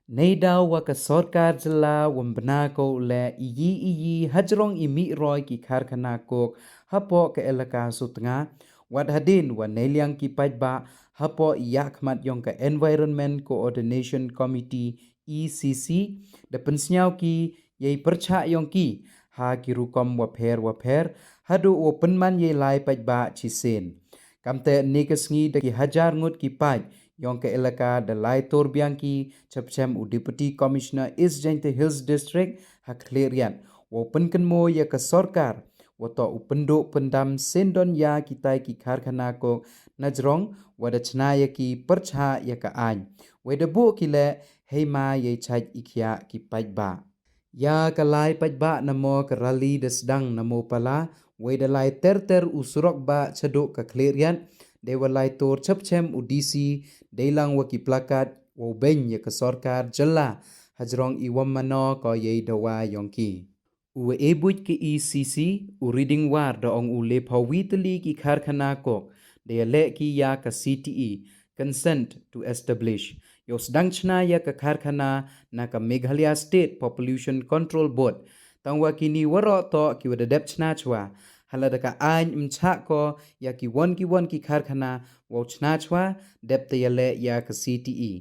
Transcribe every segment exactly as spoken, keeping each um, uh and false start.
Neidaw wa ka sorkar jylla wym bna ko u leh iyi iyi hajrong i mih roi ki karkhana coke hapoh ka elaka Sutnga, wat hadien wa neiliang ki paidbah hapoh i yahkhmat yong ka Environment Coordination Committee, E C C, da pynsñiaw ki yei pyrchah yong ki ha ki rukom wapher wapher, haduh wow pynman yei lai paidbah chisien. Kamte ynne ka sngi da ki hajar ngut ki paid yong ka elaka da lai tur biang ki chapchem u Deputy Commissioner East Jaintia Hills District ha Khliehriat, wow pynkynmaw ya ka sorkar wa toh u pynduh pyndam syndon ya kitai ki karkhana coke najrong wa da chna ya ki pyrchah ya ka aiñ, wei da buh ki leh heima yei chait i khiah ki paidbah. Ya ka lai paidbah namo ka rally da sdang namo Pala, wei da lai ter ter u surok bah chaduh ka Khliehriat, dei wa lai tur chapchem u D C, dei lang wa ki plakat wow beiñ ya ka sorkar jylla hajrong i wym mano ko yei dawa yong ki. U wa e buit ka E C C, u Reading War, da ong u le phaw wi tylli ki karkhana coke da ya leh ki ya ka C T E, consent to establish, yow sdang chna ya ka karkhana na ka Meghalaya State Population Control Board. Tang wa kini waroh toh ki wa da dep chna chwa. Hala da ka aiñ ym chah ko ya ki won ki won ki karkhana wow chna chwa, dep te ya leh ya ka C T E.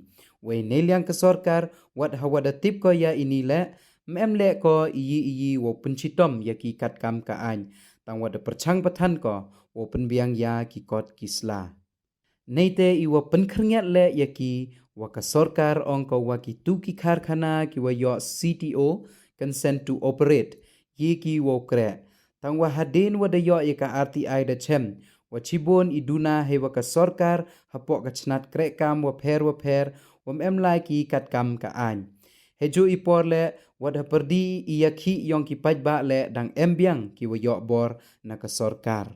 Wei neiliang ka sorkar, wat ha wa da tip ko ya ini leh, ym em leh ko iyi iyi wow pynchitom ya ki katkam ka aiñ, tang wa da pyrchang pathan ko wow pynbiang ya ki kot ki sla. Neite i wa pynkhyrngiat leh ya ki wa ka sorkar ong ko wa ki tu ki karkhana ki wa yoh C T O, consent to operate, ye ki wow kreh. Tang wa hadien wa da yoh ya ka R T I da chem wa chibun i duna hei wa ka sorkar hapoh ka chnat kreh kam wapher wapher wym em lai ki katkam ka aiñ. Heijooh i por leh, wat ha pyrdi i yakhih yong ki paidbah leh dang em biang ki wa yoh bor na ka sorkar.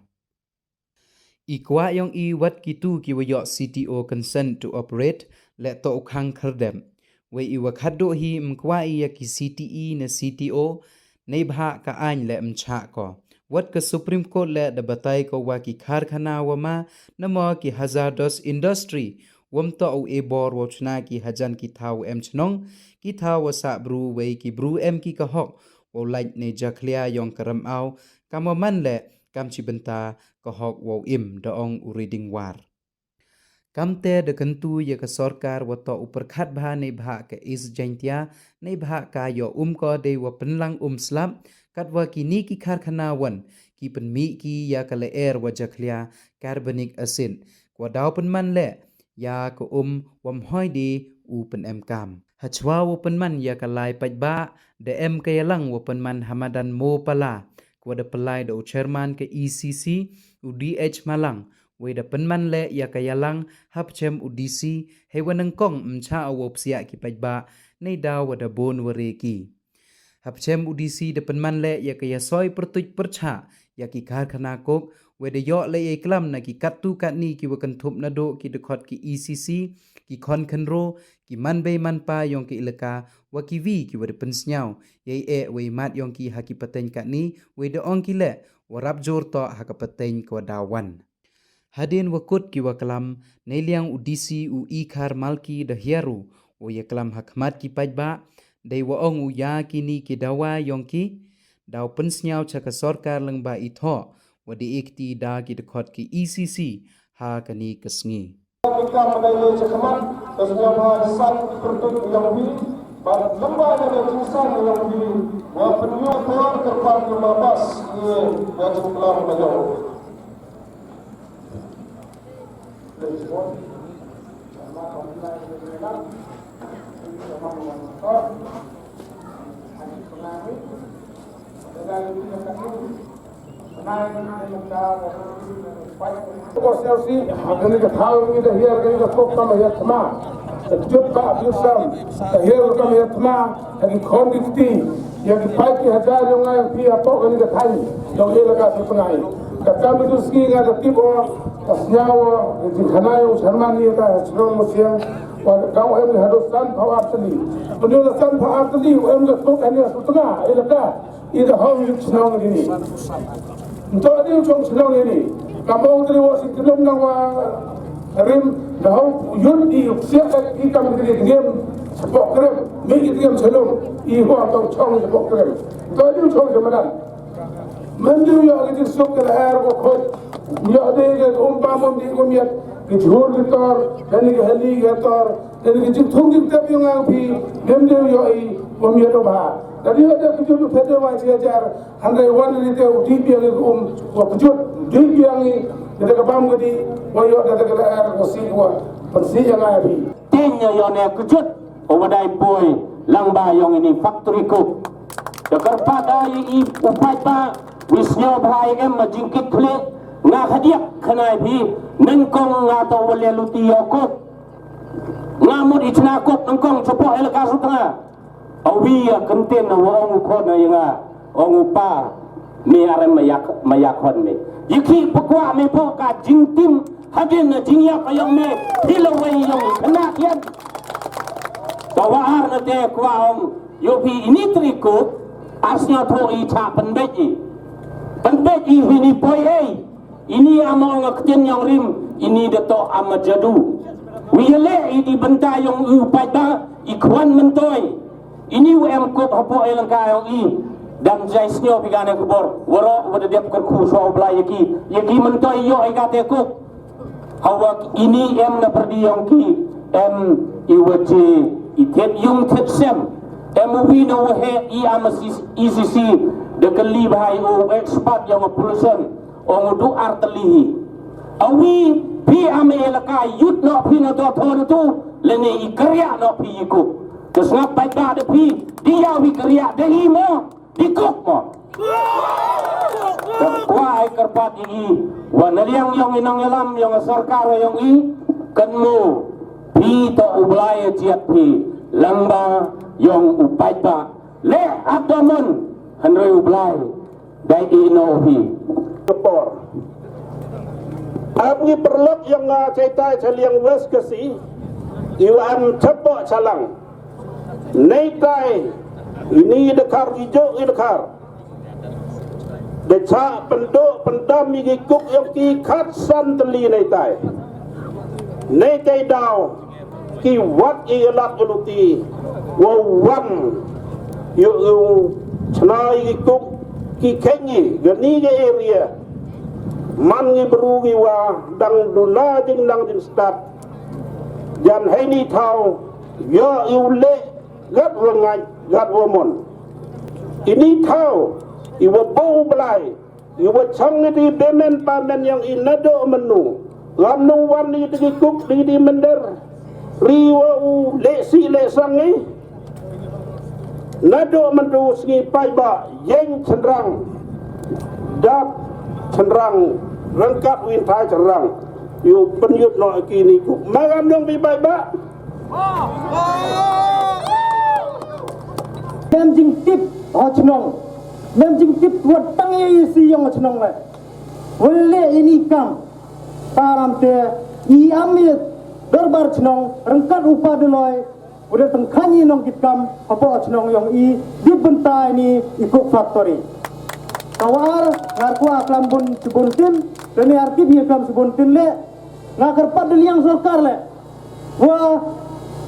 I kwah yong i wat ki tu ki wa yoh C T O, consent to operate, leh toh u khang khyrdem. Wei i wa khatduh hi ym kwah i ya ki C T E ne C T O, neibhah ka aiñ leh ym chah ko. Wat ka Supreme Court leh da batai ko wa ki karkhana wa ma, namo ki hazardous industry, wym toh u e bor wow chna ki hajan ki thaw em chnong, ki thaw wa sah bru, wei ki bru em ki ka hok wow lait ne jakhlia yong ka rymaw, kam wa man leh kam chi bynta ka hok wow im, da ong u Reading War. Kamte da kyntu ya ka sorkar wa toh u pyrkhat bha neibhah ka East Jaintia, neibhah ka yoh um ko dei wa pynlang um slap, katwa kini ki karkhana wan ki pynmih ki ya ka lyer wa jakhlia, carbonic acid, wa daw pynman leh ya ka um wym hoi de u pynemkam. Hachwa wow pynman ya ka lai paidbah, da em ka yalang wa pynman ha madan Mo Pala, ka wa da pynlai da u chairman ka E C C, u D H Malang, wei da pynman leh ya ka yalang hapchem u D C, hei wa nyngkong ym chah wow psiah ki paidbah, neidaw wa da bun wa re ki. Hapchem u D C da pynman leh ya ka yasoi pyrtuit pyrchah ya ki karkhana coke, wei da yoh leh yei klam na ki kattu katni ki wa kynthup naduh ki dkhot ki E C C, ki khon khynroo, ki man bei man pa yong ki elaka, wa ki wi ki wa da pynsñiaw yei eh wei mat yong ki ha ki pateng katni, wei da ong ki leh wa rap jur toh ha ka pateng ka wa daw wan. Hadien wa kut ki wa klam, neiliang u D C, u Ikhar Malki, da hiar u wow ya klam ha khmat ki paidbah, dei wa ong u ya kini ki dawa yong ki daw pynsñiaw cha ka sorkar lyngba i thoh wa da e kti da ki dkhot ki E C C ha kani ka sngi. Ka kam ka dei le cha khmat, ka sñiaw bha san pyrtuit yong phi, bad lyngba ka dei jingsan yong phi, wa pynñiaw por kyrpad ki mabas, ye, wa jingklam ka yong. Ko sel si, ha kani ka thaw ngi da hiar kani ka kok kam hiar thma. Ka tip ka abusam, ka hiar kam hiar thma, ha ki khon ki kti, ya ki paid ki hajar yong nga yong phi hapoh kani ka thaiñ, yong i elaka Sutnga. Ka kam itu sngi nga ka tip o, ka sñiaw o, ka jingkhana yong u chairman ya ka chnong Mawsiang, wa ka kam em ni haduh san phaw ar tylli. Pynyoh la san phaw ar tylli, em ka kok kani Sutnga, elaka. I da hong yut chnong ini. Nto di u chong chnong ini. Ka mo tri wo si kilom nang wa rim da hong yut di u siak i kam di ngem spok krem. Mi ki tiam chalung, i wa tong chong i bok krem. To diu chong i madan. Mem diu yoh ki jingsuk ki lyer ko khot. Yoh de ki um bam um di um yet. Ki jhur ki tor, kani ki hali ki tor, kani ki jingthung jingtep yong ngang phi, mem diu yoh i, um yet um ha. Tadi ada ki julu pete wa chi ajar, hangkai wan ni te u di biang i um, wa kujut, di biang i, kita ka bam ka di, wa yoh kita ka lyer ko si wa, pensi yang ai phi. Teng ya yoh ne kujut. Uwa dai poi lang ba yong ini factory coke. Da kyrpad da i u paidbah, wi sñiaw bha i em ma jingkit khlieh, nga khadiak khana i phi, nyngkong nga toh wa le luti yow coke. Nga mut i chna coke nyngkong chapoh elaka Sutnga. Awi ya kyntien na wa ong u khon na ya nga. Ong u pa, me arem ma yak, ma yak hon me. Yaki pakwa me po ka jingtim, hadien na jingyap ayong me, phi la wei yong khynnah khian. Ka wa ar na te kwa ong, yoh phi ini tri coke, ar sñiaw thoh i cha pynbeit i. Pynbeit i hini poi ei. Ini ama ong a ktien yong rim, ini da toh ama jadu. Wi ya le i di bynta yong u paidbah, i khwan myntoi. Ini u em coke hapoh elaka yong i. Dang jai sñiaw phi kane khubor. Waroh wa da dep kyrkhu shuwa u Blai yaki. Yaki myntoi yoh i kate coke. Hawa ini em na pyrdi yong ki. Em i wa je i thied yung thied sem. Em u wi na wa he i ama E C C. Da kylli bha i u expert yong a pollution. Ong u du ar tylli hi. Awi, phi ama elaka yut noh phi na to thon tu, lane i kariah noh phi i coke. Te sngap paidbah da phi, di ya wi kariah da i mo, di coke mo. Te kwa ai kyrpad i, wa na liang yong i nongyalam yong a sorkar yong i, kan mo, phi toh u Blai jiat phi, lang ba yong u paidbah, le ap da mon, hynrei u Blai. Dai i no hi. Ka por. Ap ngi pyrlok yong nga chaitai cha liang West Khasi. I wa am chapoh chalang. Neitai. Ini i dkhar, i jooh i dkhar. Da chah pyndooh pyndam i ki coke yong ki khatsan tylli neitai. Neitai daw. Ki wat i lak u luti, wa wan, yow, yow, chna i ki coke, ki kheiñ i, kani ka area. Man ngi bru ki wa, dang duna jinglang jingstad. Jan heini thaw, yow, yow le, gat wa ngait, gat wa mon. Ini thaw, i wa booh u Blai, i wa chong i di bemen pamen yong i nadooh mynnu. Lam nong wan i di ki coke di di mynder. Ri wa u lehsi lehsang i. Nadooh myndu sngi paidbah yeng chynrang. Dap chynrang. Ryngkat win thai chynrang. I u pynyut noh ki ni coke. Magan dong bi paidbah. Mem jingtip ha chnong. Mem jingtip wa tang ya i si yong ha chnong le. Wa le ini kam. Param te i am i dorbar chnong ryngkat u pa Doloi. Wa da tang khan i nongkit kam hapoh chnong yong i di bynta ini i coke factory. Ka wa ar ngar kwa klam bun chibun tin. Te ni ar tip i klam chibun tin le. Nga kyrpad da liang sorkar le. Wa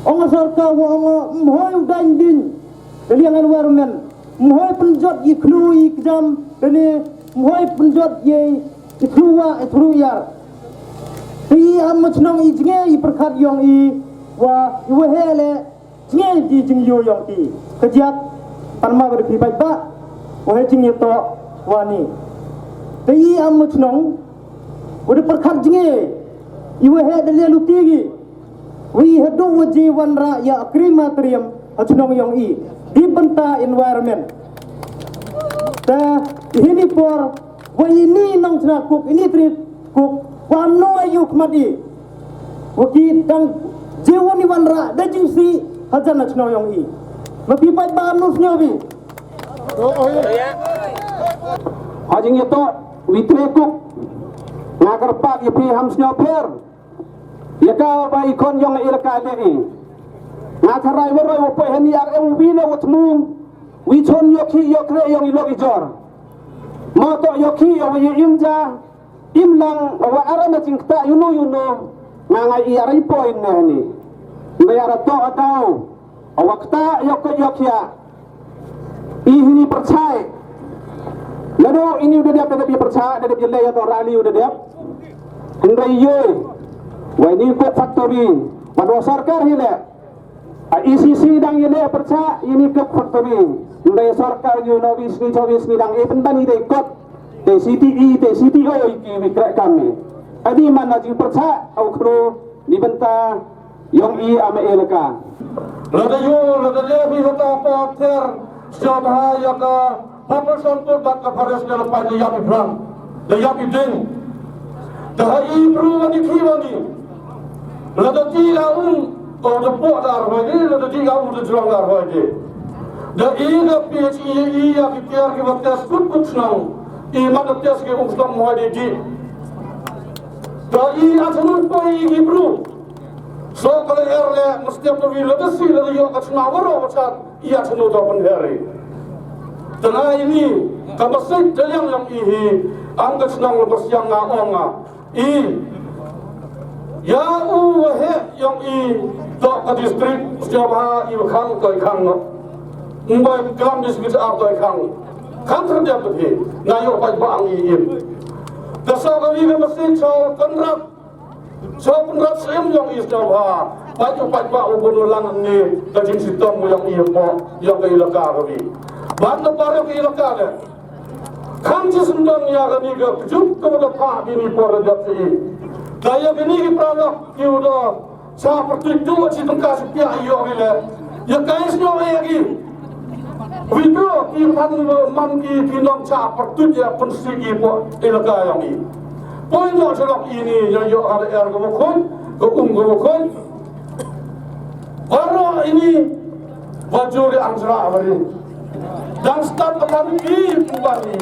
ong sorkar wa ong mhoi u dain din. Da liang environment. Mhoi pynjot i khlu i kjam. Dane mhoi pynjot i, i khlu wa, i khlu yar. Te i am ma chnong i jnge i pyrkhat yong i wa, i wa he le. Jnge di jingyo yong ki. Kajat, pan ma ka da phi paidbah, wa he jingyo to, wa ni. Te i am ma chnong, wa da pyrkhat jnge, i wa he da le luti ki. Wa i hadooh wa ji wan ra ya a crematorium, ha chnong yong i. Di bynta environment. Te, hini por, Wa ini nong chna coke, ini tri coke, wa no ayu khmat i. Wa ki dang je wa ni wan ra, da jingsi, hajan na chnong yong i. Ma pi paidbah no sñiaw bi. Ha jingyato, wi tri coke. Nga kyrpad ya phi ham sñiaw pher. Ya ka wa i khon yong i la ka le i. Nga tharai wa roi wa poi hani ar em wi na wa thmu. Wi chon yoh ki yoh kre yong i lok i jor. Mo to yoh ki yoh wa i im ja. Im lang wa ara na jingkta yuno yuno. Nga nga i ara i poi na hani. Nga ara to atau. Wa kata yoh ka yoh ya. I hini pyrchah. Lado ini u da dep, da dep ya pyrchah, da dep ya leh ya to rally u da dep. Hynrei yoh. Wa ini ko factory. Wa do sorkar hi leh. A E C C dang ya leh pyrchah ini ko factory. Hynrei sorkar yoh no wi sngi, cho wi sngi dang e pynban i dei kot. Te C T E, te C T O i ki wi kreh kam i. Adi man na jingpyrchah, au khru, ni bynta, yong i ama elaka. Lada yoh, lada leh hi hata pa ter, sñiawbha ya ka, Population Court bad ka Forest da la pait da yap i plang, da yap i ding. Da ha i bru wa ni khi wa ni. Lada ti ka um, o da poh da ar hoi de, lada ti ka um da jrong da ar hoi de. Da i ka P H E i ya ki tiar ki wa test kut kut chnong. I man da test ki um chnong hoi de di. Da i a chanu poi i ki bru. So ka le er le, mesti da wi lada si lada yoh ka chna waro wa chat. Ya chanu da pynheri. Tena ini, ka masih da liang yong i hi, ang ka chnong la bersiang nga ong nga. I, ya u wa he yong i, to ka district, sñiawbha i wa khang to i khang no. Mbai klam district ar to i khang. Khang terdiak hi, nga yoh bai ba ang i im. Da so ka wi ka masih cho Conrad. Cho pynrap sim yong i sñiawbha. Pait u pait ba u bun u lang ni ka jingsitom yong i po, yong ka ilaka ka wi. Ban na par yong ka ilaka le. Kham chi sendang ya ka ni ka kjuk ka da pa bi ni por da i. Ka ya ka ni ki pralok ki u da sa pertuju chi tengka sepiak i yong i le. Ya ka i sñiaw ya ki. Withdraw ki pan man ki ki nongchah pyrtuit ya pynsi ki po ilaka yong i. Poi noh chalok ini ya yoh ka er ka wa khoi, ka um ka wa khoi. Baroh ini wa jur ya ang chra wa ri. Dang stad ka man ki pynban i.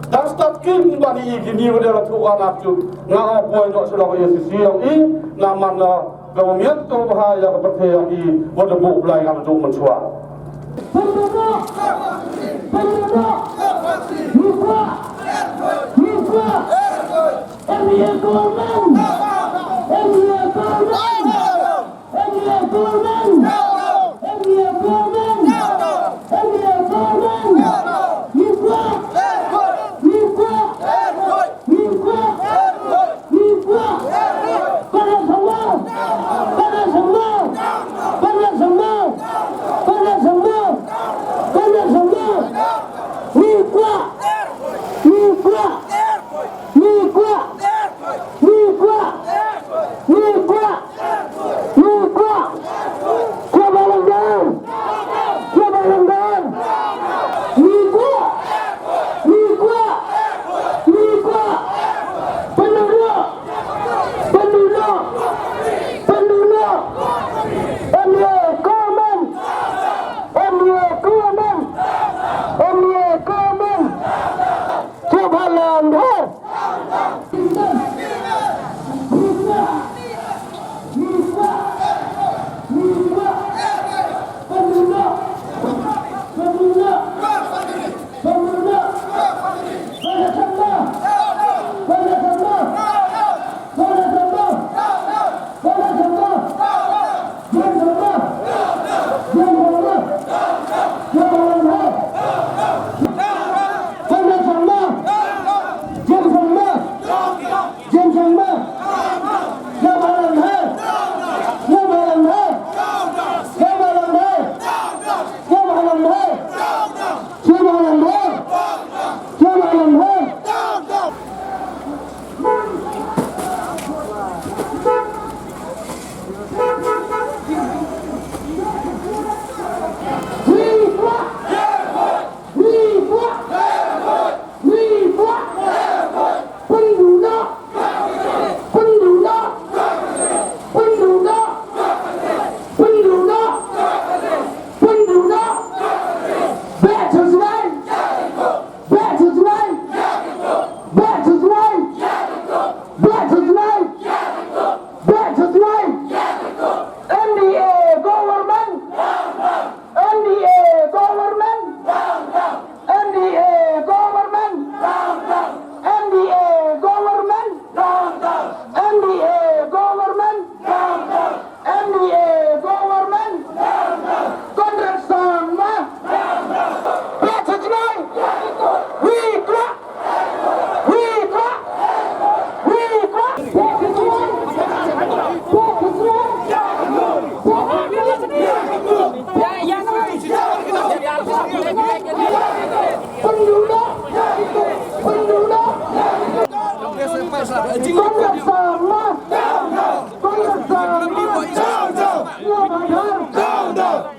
Dang stad ki pynban i ki ni wa da la thu ka na chu. Nga o poi noh chalok ya si si yong i, na man na Ka wa miat ka wa bha ya ka pyrthei yong i, wa da buh Blai ngam duk mynchwa.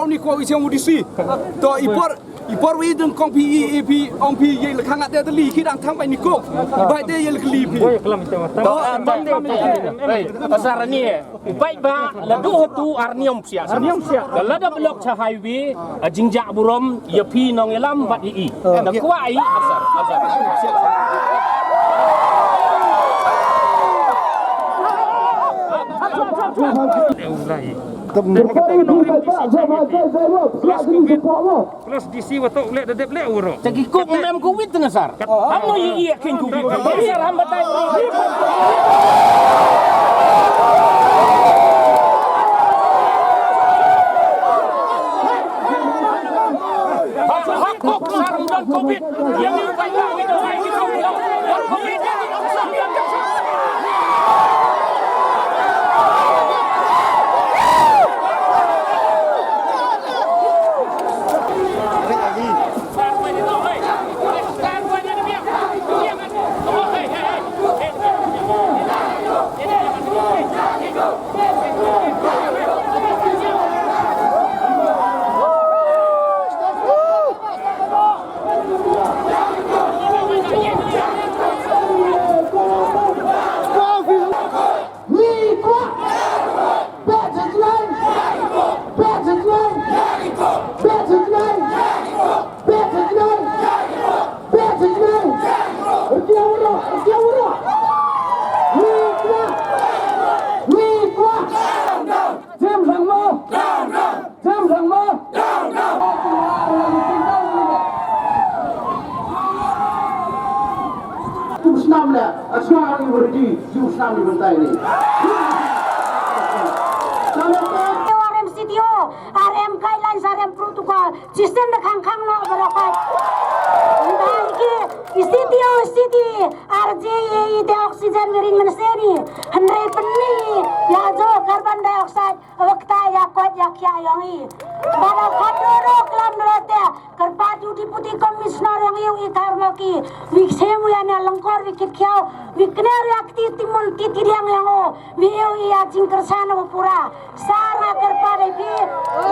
rau ni ko i siang u D C. To i por, i por wi dang kong phi i, i phi, ong phi ye la khang at de li ki dang thang bai ni ko. Bai de ye la kli phi. To, eh, asar ni, eh. Bai ba, la du hatu ar niam sia. Ar niam sia. La da blok cha highway, a jingjah burom, ya phi nong yalam bat i i. Da kwah i, asar, asar. Plus D C wa toh u leh da dep leh u ro. Cha ki kuk mem covid na sar. Ham mo i i kin covid. Sar ham batai. Hak kuk sar ham don covid. Yang ni bai na wi na wi ki kuk. Don covid. Wi kwah! Beh cha jngai! Beh cha jngai! Beh cha jngai! Beh cha jngai! Beh cha jngai! Rkiaw ro, rkiaw ro! Wi kwah! Wi kwah! Jem sang mo! Jem sang mo! Tuk snam le, aswang i wurdi, yu snam i bentai ni. Ar em C T O, ar em guidelines, ar em protocol, chisien da khang khang no barokot. Ndai ki, i C T O, i C T R J, i te oxygen wiring menseni, hynre pynni, ya jo carbon dioxide, Wakta ya koit ya kia yong i. Bala khadoro klam rote, kyrpad u Deputy Commissioner yong i u i thar mo ki, wi ksem u ya na lengkor wi kit khiaw, wi kner ya kti timon ti ti diang yong u, wi eu i ya jingkyrsan u pura. Sar nga kyrpad ai phi,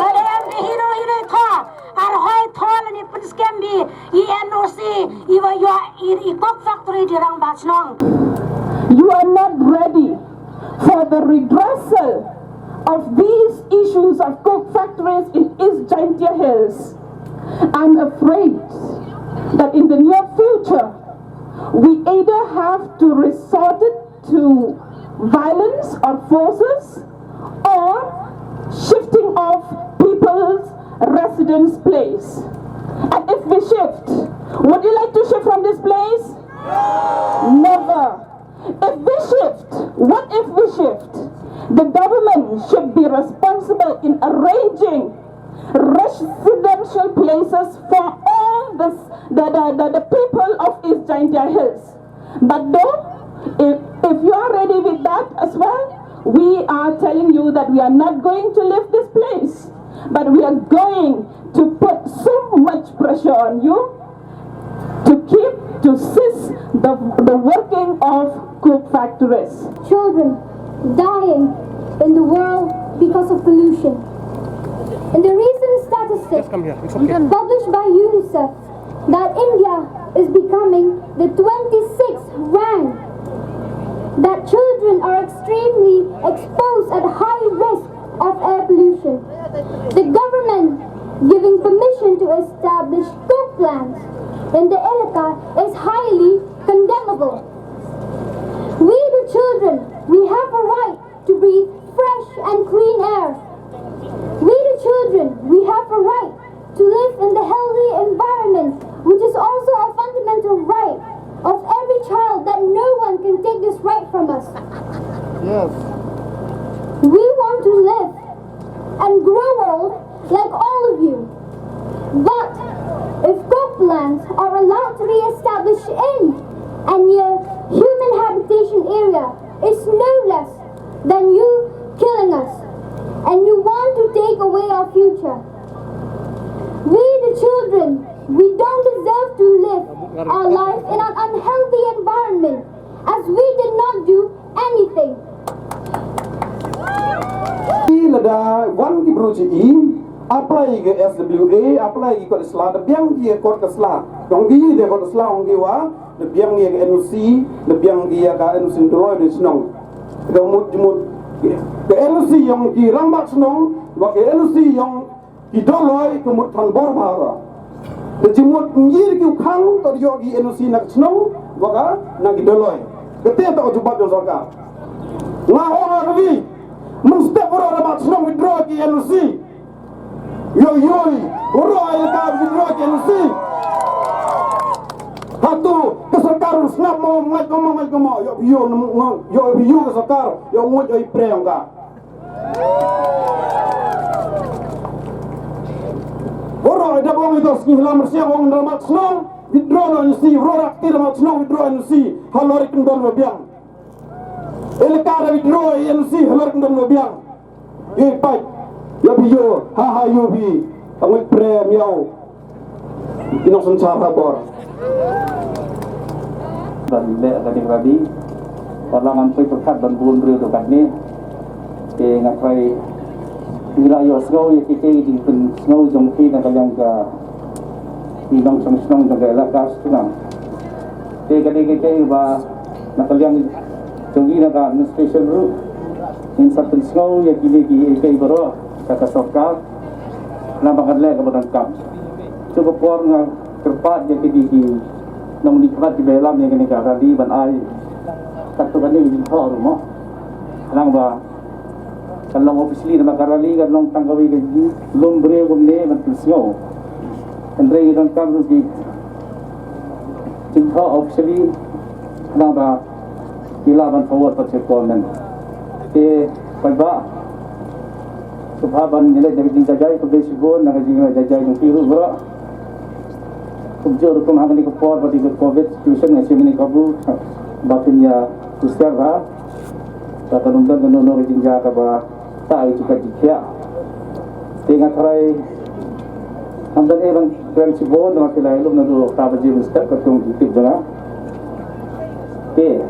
lada em phi hino hino i tho, ar hoi tho lani pynskem bi, i N O C, i wa yua, i, i coke factory di rang ba chnong. You are not ready for the redressal of these issues of coke factories in East Jaintia Hills, I'm afraid that in the near future, we either have to resort it to violence or forces or shifting of people's residence place. And if we shift, would you like to shift from this place? Never. If we shift, what if we shift? The government should be responsible in arranging residential places for all the, the, the, the, the people of East Jaintia Hills. But though, if, if you are ready with that as well, we are telling you that we are not going to leave this place, but we are going to put so much pressure on you to keep, to cease the, the working of coke factories. Children dying in the world because of pollution. In the recent statistics published by UNICEF, that India is becoming the twenty-sixth rank, that children are extremely exposed at high risk of air pollution. The government giving permission to establish coke plants in the elaka is highly condemnable. We the children, we have a right to breathe fresh and clean air. We the children, we have a right to live in the healthy environment, which is also a fundamental right of every child, that no one can take this right from us. Yes. We want to live and grow old like all of you. But if coke plants are allowed to re-establish in and near human habitation area, it's no less Then you killing us, and you want to take away our future. We, the children, we don't deserve to live our life in an unhealthy environment, as we did not do anything. I lada wan ki bru chi i, apply ki S W A, apply ki kot sla, da biang ki kot ka sla. Dong ki de kot sla, ong ki wa, da biang ki N O C, da biang ki ya ka N O C Doloi de chnong. Ka mut jimut ka N O C yong ki rangbah chnong, wa ka N O C yong ki Doloi ka mut than bor bha. Te jimut ngi ki u khang, to yoh ki N O C na ka chnong, wa ka na ki Doloi. Ka te to jubab yong sorkar. Nga ong ha ka wi, mynstep waroh rangbah chnong withdraw ki N O C. Yoh yoh, waroh elaka withdraw ki N O C. Hatu ka sorkar sngap mo, ngait ko mo, ngait ko mo. Yoh yoh, yoh yoh ka sorkar, yoh ngut yoh i pre yong ka. Waroh da bong i dos ki hlam siang ong rangbah chnong withdraw na N O C, waroh rak ti rangbah chnong withdraw N O C, halor i kyndon wa biang. Elaka da withdraw N O C, halor i kyndon wa biang. Yoh pait, yoh phi yoh, ha ha yoh phi, angoi prem yoh. Inong sensar ha bor. Ban leh ka ding radi, wala ngan poi pyrkhat ban bun briew do katni. Te nga trai, ngi la yoh sngew ya ki te ding pynsngew jong ki na ka liang ka, i nongchong chnong jong ka elaka Stunang. Te ka dei ka, ka ba na ka liang jong i na ka administration ruh, ngin sa pynsngew ya kini ki, ki baroh ka, ka sorkar, na ba kan leh ka ba dang kam. Chu ka por nga kyrpad ya kini ki nongmihkhmat ki ba ïalam ya kani ka rally ban ai. Kat tu kani ki jingthoh ruh mo. Nang ba kan long officially na ka rally, kan long tang ka wi ka lum briew kumne ban pynsngew. Hynrei i dang kam ruh ki jingthoh officially, nang ba ki lah ban forward pat cha government. Te paidbah, sngewbha ban ïaleh da ka jingjajai, khublei shibun na ka jingjajai jong phi ruh bro. Kumjuh rukom ha kani ka por, ba dei ka covid situation, nga sngewmih ka bu ba phin ïa husiar bha. Ka nongdon ka nongno ka jingjia ka ba ta i chuka jikhiah. Te nga trai, hamdan e ban kren chibun, na ma phi lai lum na du ta ba ji mynstep ka tung ki tip jong nga. Te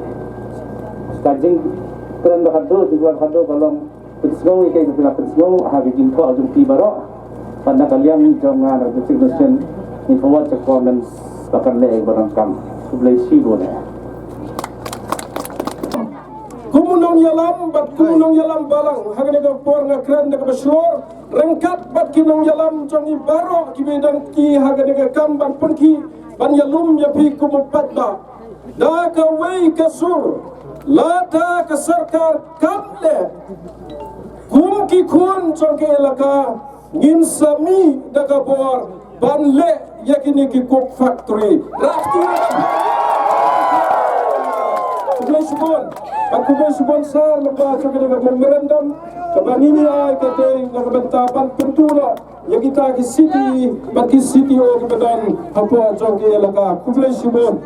ka jingkren ba khadduh, jingkren khadduh ka long pynsngew i kai ka phi la pynsngew ha ka jingthoh jong phi baroh. Pat na ka liang jong nga na ka designation, in forward cha government ba kan leh ba dang kam. Khublei shibun eh. Kum u nongïalam, bad kum u nongïalam balang, ha kane ka por nga kren da kaba shlur, ryngkat bad ki nongïalam jong i baroh ki ba dang ki ha kane ka kam ban pynkhih, ban ïalum ïa phi kum u paidbah. Da kawei ka sur, lada ka sorkar kam leh, kum ki khun jong ka elaka, ngin sa mih da ka bor ban leh ïa kini ki coke factory. Rak ti. Khublei shibun. Bad khublei shibun sir, lyngba jong kani ka memorandum kaba ngin ïa ai ka dei na ka bynta ban pynduh noh ïa kita ki city bad ki C T O kiba don hapoh jong ki elaka. Khublei shibun.